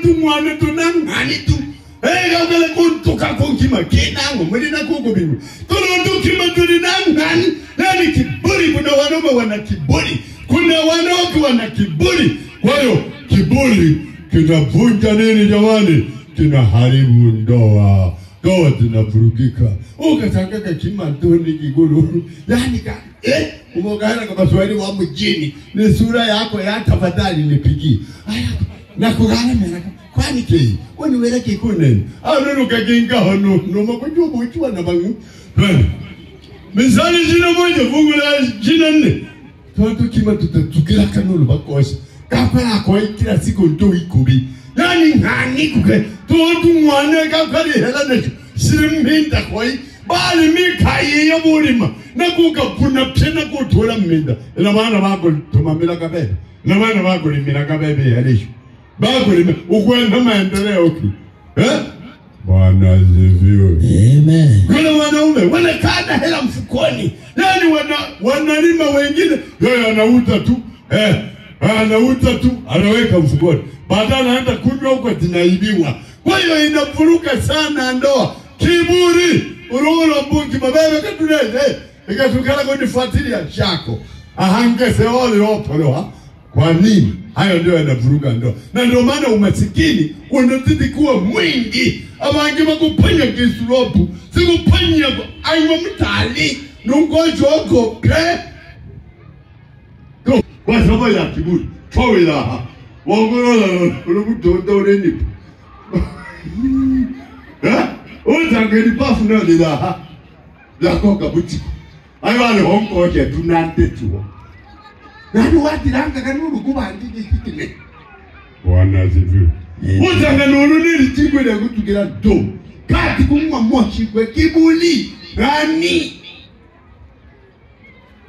tumwane tunangani tu. Hey, kuntuka kukima kinango mwili na kuko bingu. Tulondukima tulinangani. Nani kiburi? Kuna wanaume wana kiburi, kuna wanawake wana kiburi. Kwa hiyo kiburi kinavunja nini jamani? Kinaharibu ndoa. Ndoa zinavurugika. Ukatangaka kimantoni kiguru. Yaani ka umogana kwa Kiswahili wa mjini. Ni sura yako ya tafadhali nipigie. Aya na kugana mena kwani kei. Wani wera kikune. Au nunu kaginga hono no makunju buchwa na bangu. Mizani 21 fungu la 24. Toto kima tutatukira kanulu bakosa. Kapela kwa kila siku ndo ikubi. Yani ngani kuke toto mwana kakali hela nesho. Sirimhinda kwa bali mikayi ya bulima. Nakuka kuna pena kutola mminda. Ina maana bako tumamila kabebe. Ina maana bako limila kabebe yalisho. Bako limila ukwenda maendeleo ki. Bwana asifiwe. Amen. Kuna wanaume wanakata hela mfukoni. Yaani wanalima wengine, yeye anauza tu. Anauza tu, anaweka mfukoni. Baadaye anaenda kunywa huko zinaibiwa. Kwa hiyo inavuruka sana ndoa. Kiburi, urulo bungi mabebe katuneze. Ikatukala kunifuatilia shako. Ahange seoli opolo. Kwa nini? Hayo ndio yanavuruga ndoa. Na ndio maana umasikini unazidi kuwa mwingi. Abangi bakupanya kisulopu, sikupanya aiwa mtali, nungojo pe. Kwa sababu ya kiburi. Fawila. Wongolola ulubutonda urenipo. Uzangeni pafu na lila. Lakoka buti. Ayo ale honko ke tunante tuo. Nani watiranga kanulu kubandiki kitime. Bwana asifiwe. Uzanga nulu nilichikwe na kutukira do. Kati kumwa moshi kwe kibuli. Nani?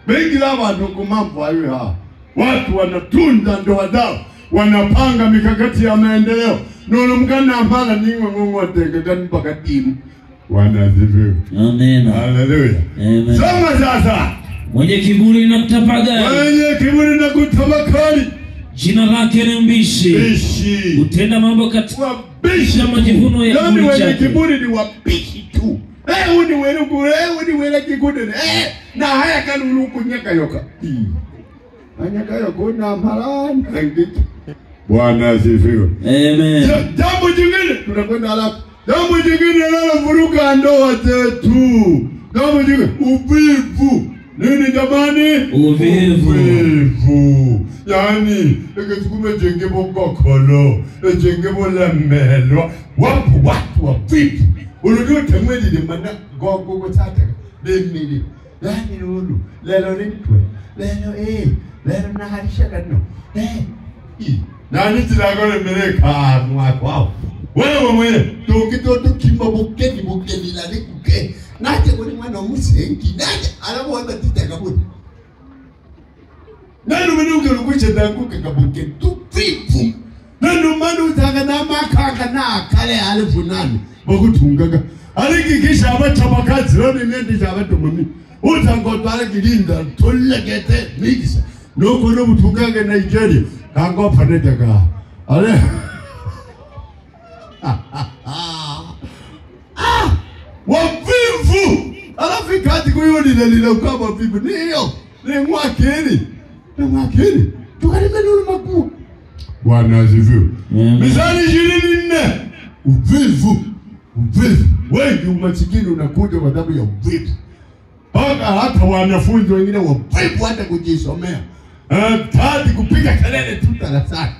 Bengi la watu kumambo hayo ha. Watu wanatunza ndoa zao, wanapanga mikakati ya maendeleo. Nono mkana amala ningwe ngongo tenge mpaka timu. Bwana asifiwe. Amen. Haleluya. Amen. Soma sasa. Mwenye kiburi na kutafakari. Mwenye kiburi na kutafakari. Jina lake ni mbishi. Mbishi. Utenda mambo katika wabishi majivuno ya kiburi chake. Mwenye kiburi ni wabishi tu. Uni wele kikude. Na haya kanulu kunyaka yoka. Anyaka yoka na marani. Bwana asifiwe. Amen. Jambo jingine tunakwenda halafu. Jambo jingine linalovuruga ndoa zetu. Jambo jingine uvivu. Nini jamani? Uvivu. Uvivu. Yaani ikisukume jenge bokokolo, jenge bolemelwa. Wapo watu wavivu. Unajua temweli ni mana gogo kutata. Bemili. Yaani lulu, lelo nitwe. Lelo lelo naharisha kano. Nani tilagole meleka mwa. Wewe mwenye tukito tukimba bukeni bukeni la nikuke. Naje kuni mwana musengi naje alamu wanda tita kaburi. Nanu menuke lukuche danguke kabuke tupifu. Nanu manu tanga na makanga na kale alifu nani. Bakutungaga. Alikikisha abacha roni nendi jabatu mami. Utango twale kilinda tulekete migisa. Noko no butungaga Nigeria. Kango panetaka. Ale wavivu. Alafu kati kuyoni lile kama wavivu. Ndio. Ni mwakili. Ni mwakili. Tukalime nulu makuu. Bwana asifiwe. Mizani 24. Uvivu. Uvivu. Wengi umasikini unakuja kwa sababu ya uvivu. Mpaka hata wanafunzi wengine wavivu hata kujisomea. Tati kupiga kelele tu darasani.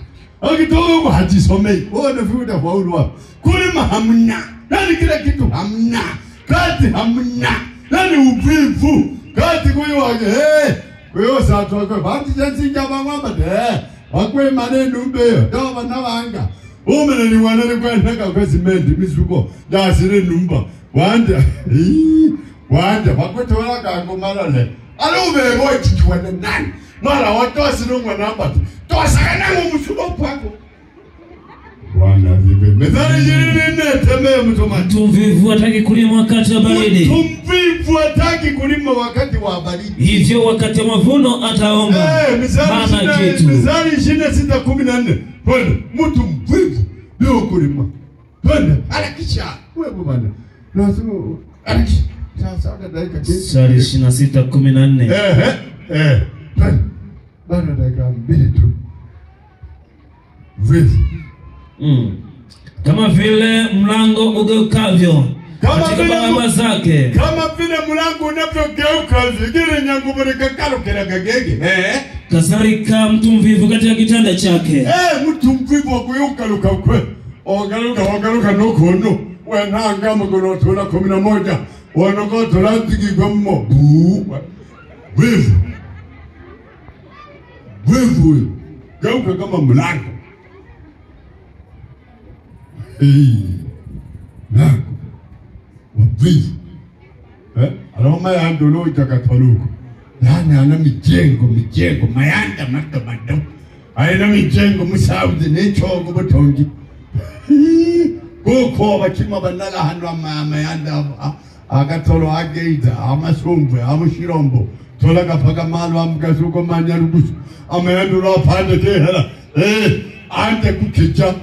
Akitoka huko hajisomei. Wewe unafikiri utafaulu wapi? Kulima hamna. Nani kila kitu hamna. Kazi hamna. Nani uvivu. Kazi kuyo wake. Kuyo sato kwa banti jansinga bangwa bade. Wakwe maneno mbeyo. Ndio banawanga. Umene ni wanane kwa naka kwa simenti mizuko. Dasire numba. Wanda. Wanda bakwetola kango malale. Alume boy chichiwana nani. Mara watosi nungwa namba. Tosaka nangu msuko pako. Bwana asifiwe. Methali 24 tembea msomaji. Mtu mvivu hataki kulima wakati wa baridi. Mtu mvivu hataki kulima wakati wa baridi. Hivyo wakati wa mavuno ataomba. Mithali 26:14. Bwana, mtu mvivu. Ndio kulima. Twende harakisha. Wewe bwana. Lazima harakisha. Sasa dakika Mstari 26:14. Twende. Bado dakika 2 tu. Vipi? Kama vile mlango ugeukavyo katika baraba zake. Kama vile mlango unavyogeuka zingine nyanguburika kalo kagege. Kadhalika mtu mvivu katika kitanda chake. Mtu mvivu akuyuka luka kwe. Ogaluka nokono. Wenanga mkono tola 11. Wanokotola tiki gommo. Vivu. Vivu. Geuka kama mlango. Mlango. Wavivu. Aloma ya ndolo itakatoluko. Yani ana mijengo mayanda mado. Aina mijengo musauzi nechongo butongi. Kuko bakima banala hanu mayanda akatolo ageida amasumbwe amushirombo. Tola kapaka malu amkasuko manyarugusu. Amayanda lo pande kehela. Ande kukicha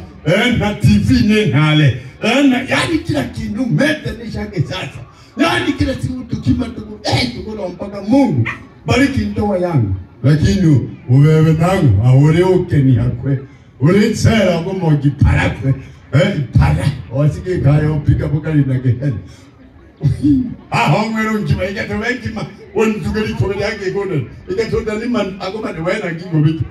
na TV ne hale. Yani kila kintu mete nishake sasa. Yani kila siku tukima tuko mpaka Mungu bariki ndoa yangu. Lakini wewe nangu aoreuke ni hakwe. Ulitsera kumoji parakwe. Para. Wasike kayo pika pokali na kehela. Ahongero nkima ikatowekima wonzukeli kobele yake kona. Ikatota liman akoma ne wena kingo bitu.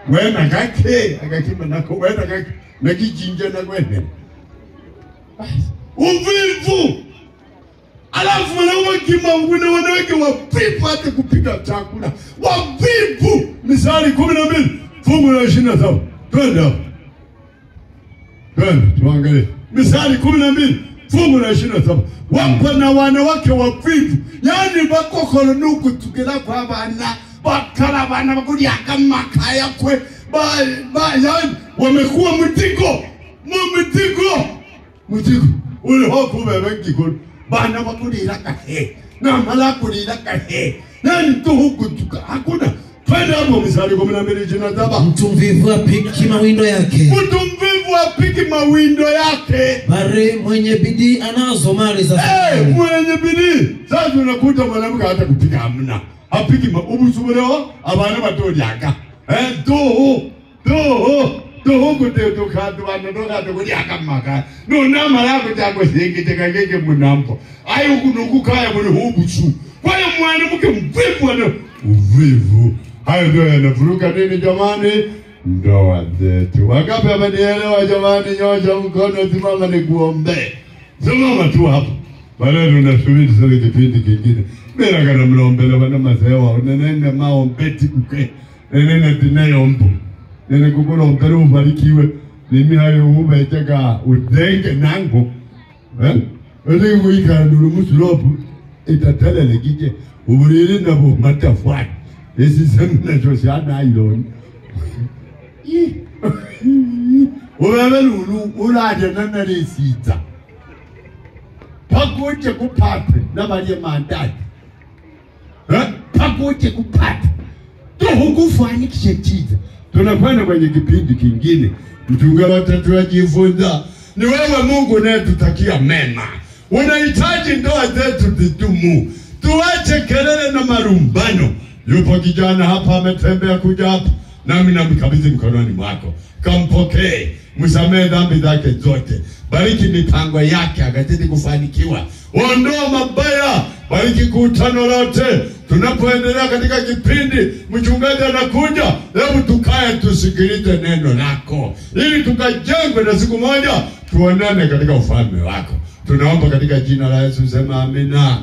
Wena kake akakima nako wena kake nakijinja na kwene. Uvivu. Alafu wanaume kima wanawake wavivu hata kupika chakula. Wavivu. Mithali 12 fungu la 27. Twende hapo. Twende tuangalie. Mithali 12 fungu la 27. Wapo na wanawake wavivu. Yaani bakokolo nuku tukela kwa bana bakala bana bakulia kama kaya kwe ba yaani wamekuwa mtiko. Mtiko. Ule hoku bebeki kon bana bakulira kahe na mala kulira kahe nani tu huku tuka hakuna. Twende hapo Mithali 12:27. Mtu mvivu apiki mawindo yake. Mtu mvivu apiki mawindo yake. Bali mwenye bidii anazo mali za safari. Mwenye bidii. Sasa unakuta mwanamke hata kupika hamna. Apiki ubusubireo abana batoliaka. Doho doho kuteto kadu bana doka kuliaka maka. No namala kutango singiteka keke munampo. Ayo kunokukaya muri hubusu. Kwa hiyo mwanamke mvivu ana uvivu. Hayo ndio yanavuruga nini jamani? Ndoa zetu. Wangapi wamenielewa jamani? Nyosha mkono, simama nikuombe. Simama tu hapo. Baadaye tunasubiri sasa kipindi kingine. Bila kana mlombele bana masewa, unenene maombeti kuke. Nenene tinayombo. Nene kukulombele ubarikiwe. Nimi hayo ubeteka udenge nango. Ule kuika ndurumusulopu itatelele kije. Uburiri nabo matafwani. Esi semna shosha iloni. Ubebe lulu ulaje nanarisita. Pakuche kupate na balie mandati. Pakuche kupate. Tuhukufanikishe chiza. Tunakwenda kwenye kipindi kingine. Mchungaji watatu ajifunza. Ni wewe Mungu unayetutakia mema. Unahitaji ndoa zetu zidumu. Tuache kelele na marumbano. Yupo kijana hapa ametembea kuja hapa. Nami namkabidhi mkononi mwako. Kampokee, msamehe dhambi zake zote. Bariki mipango yake akazidi kufanikiwa. Ondoa mabaya, bariki kutano lote. Tunapoendelea katika kipindi, mchungaji anakuja, hebu tukae tusikilize neno lako ili tukajengwe na siku moja tuonane katika ufalme wako. Tunaomba katika jina la Yesu, sema amina.